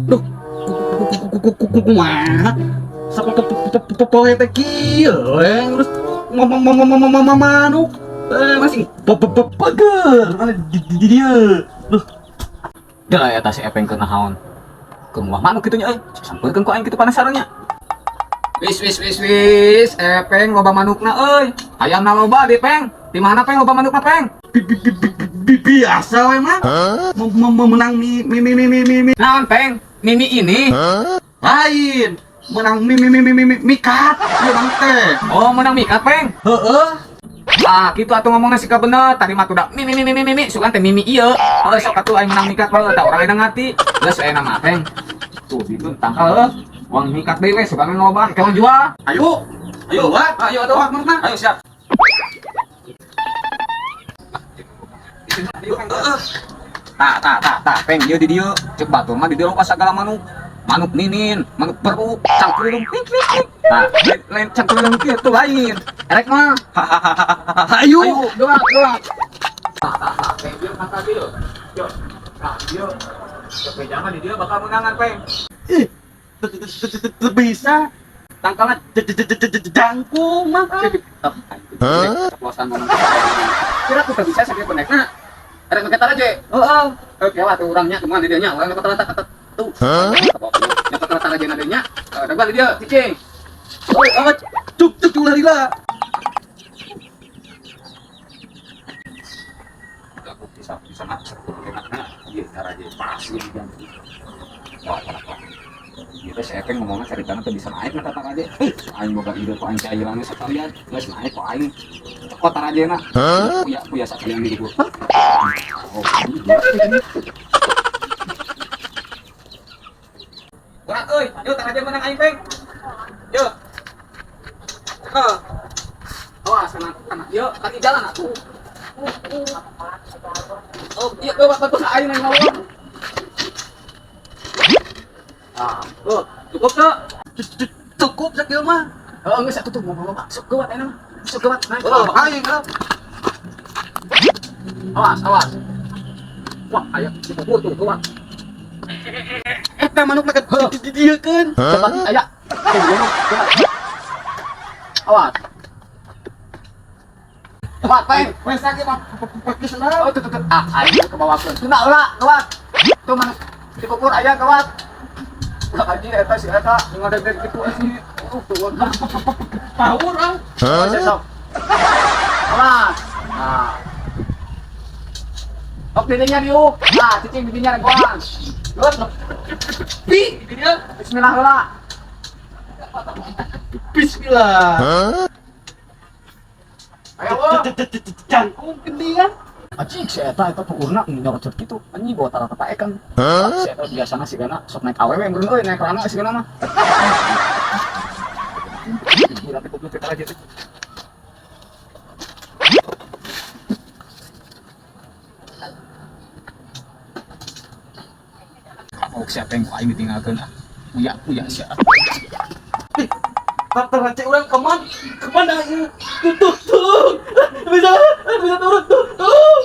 Duh, kumaha? Sapopoe teh kieu we ngurus manuk. Masih peger mana di dieu. Duh. Dah eta si Epeng keur naon? Keur nguah manuk kitu nya euy. Sampeurkeun ku aing kitu panasaran nya. Wis wis wis wis, Epeng loba manukna euy. Hayamna loba di Peng. Di mana Peng loba manukna Peng? Biasa we mah. Menang mi mi mi mi mi mi mi. Naon Peng? Mimi ini. Lain. Menang mi mi mi mi mi mi mikat. Ieu bang teh. Oh, menang mikat Peng. Heeh. Ah, kitu atuh ngomongna sika bener. Tadi mah tuh mi mi mi mi mi mi, sugan teh mimi ieu. Heuh, sok atuh aing menang mikat bae tah urang edan ngati. Geus aya nama Peng. Tuh, ditu tangkal heuh. Uang mikat deui we sugan loba, kawan jual. Ayo. Ayo, wah. Ayo atuh. Wah, Ayo siap. Tah tah tah tah Peng ieu di dieu ceuk batur mah di dieu loba sagala manuk. Manuk ninin, manuk beruk, cangkulung ping ping ping. Tah, lain cangkulung kieu tuh lain. Erek mah. Ayo. Ayo, doa, doa. Tah tah tah Peng ieu kata dieu. Yo. Tah dieu. Ceuk jangan di dieu bakal menangan Peng. Ih, bisa. Tangkalna jangkung mah. Hah? Kepuasan ngomong. Kira aku teu bisa sakieu penekna. Erek make tara je. Heeh. Oke lah tuh orangnya teman di dieu nya, urang nyokot tara tuh. Nyokot tara je na dieu nya. Dagoan di dieu cicing. Oh, oh, cuk cuk cuk lari lah. Aku bisa bisa nak enakna ieu tara je pas ieu jam. Wah, wah, wah. Ieu teh si Epeng ngomongna caritana teh bisa naik na tara je. Aing boga ide ku aing cairan sakalian, geus naik ku aing. Cokot tara je na. Kuya kuya sakalian di luhur. Oh, iya. Urang euy, yeuh tara je menang aing Peng. Yeuh. Heeh. Awas kana kana ieu kan jalan atuh. Oh, iya bawa bagus aing nang ngomong. Ah, oh, cukup tuh. Cukup sakieu mah. Oh, geus atuh tuh ngomong sok geuwat ayeuna mah. Sok geuwat naik. Oh, aing ah. Awas, awas. Wah, aya dipukul tuh geuwat. Eta manukna ka di dieu keun. Coba aya. Tuh, geuwat, geuwat. Awas. Awas, Peng. Wes sakieu mah pakai sendal. Oh, tuh, tuh, tuh. Ah, aing kebawakeun. Tuna heula, geuwat. Tuh manuk dipukul aya geuwat. Ulah anjing eta si eta ngadeg-deg kitu anjing. Tuh. Power ah. Hah? Sok. Awas. Nah. Ok, didinya diuk. Nah, cicing didinya regoan. Terus, Pi, di dieu. bismillah heula. Bismillah. Ayo, oh. Jangkung geningan. Anjing si eta eta pukurna nyorocot kitu. Anjing bawa tara tataekan. Si eta biasana sigana sok naik awewe meureun euy, naik rana sigana mah. Gila teh goblok teh aja teh. Kapok siapa yang ku aing ditinggalkeun ah. Uya uya sia. Tara cek urang keman? Kemana ieu? Tuh tuh tuh. Bisa bisa turun tuh. Tuh.